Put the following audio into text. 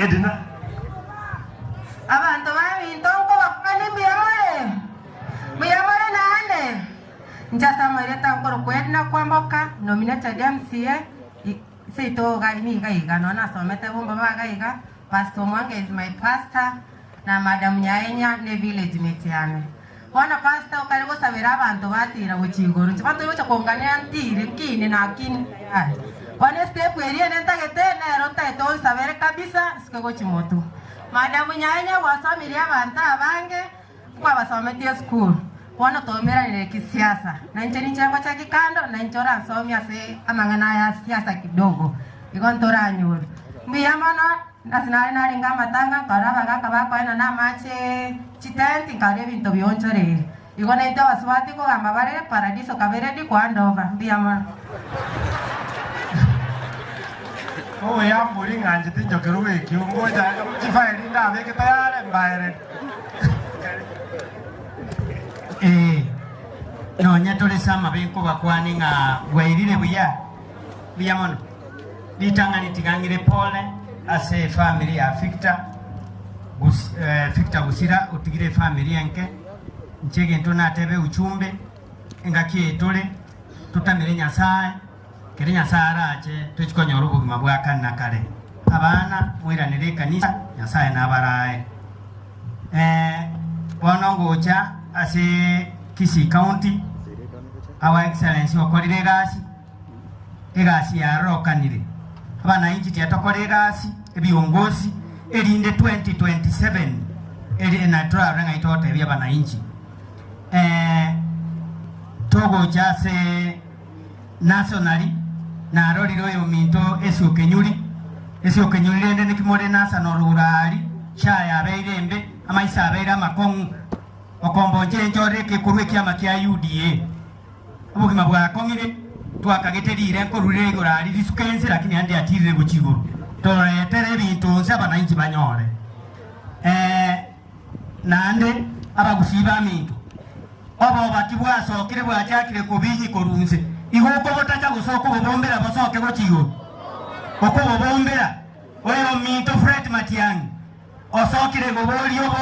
Edna. Abanto baminto nkobakwania mbuya more? Mbuya more naende? Inche ase amarieta nkorokwa Edna Kwamboka, nominated MCA, seito iga niga iga, nonya nasomete Bombaba iga iga, Pastor Omwange is my pastor, na Madam Nyaenya ne village mate yane. Bono pastor okare gosabera abanto batira gochia igoro, inche bono tori gocha konganera ntire nkine nakini tayari. Bono estep eria ere ntagete nero ntagete onsabere kabisa nsike gochia motwe. Madam Nyaenya gwasomirie abanto abange, nkwabasometie esukuru, bono toumeranire kisiasa. Na inche ninche ngochaki kando, na inche oransomie ase amang'ana aya a siasa kidogo, igo ntoranyore. Mbuya mono. Ase nare narenge amatanga, nkarora abagaaka bakoenana amache chitenti, nkarora ebinto bionchoreire. Igo naintwe abasubati nkogamba bare paradiso kabe ready kohandova. Mbuya mono. Oboyamburi ng'anchete inchokerwe bw'ekio, ngocha chifaeli ndabeke tayare mbaereri. Ee, nonya tore ase amabe nkobakwane ng'a bwairire buya, buya mono. Ritang'ani tiga ng'ire pole ase efamiri ya Victor Gus, eh, Victor Gusira otigire efamiri enke. Inche egento natebe uchumbe engaki eye tore totamere Nyasae, kere Nyasae arache tochi konyora obogima bwa kare na kare. Abana moiranere ekanisa Nyasae nabarae. Eh, bono ngocha ase Kisii County, Our Excellency okorire egasi. Egasi yarokanire, abanainchi tiatokora egasi, ebiongosi, erinde 2027 eri na torarore ng'ai togotebia abanainchi. Eh, togocha ase nationally, narorire oyominto Esiokenyuri, Esiokenyuri rende naki more national orari, SHA yabeire embe, amaiso abeire amakong'u, okomboncha enchorere ekekorwa ekiama kia UDA. Obogima bwakong'ire, twakagete riire nkorurire igoro aria risuke ense, lakini ande atirire gochia igoro. Toretere ebinto onsi abanainchi banyore. Ee, naende abagusii baminto, obobaki bwasokire bwachakire kobinyia korwa inse, igo okobotacha gose okobobombera bosoke gochia igoro. Okobobombera, oyominto Fred Matiang'i osokire goboria obo.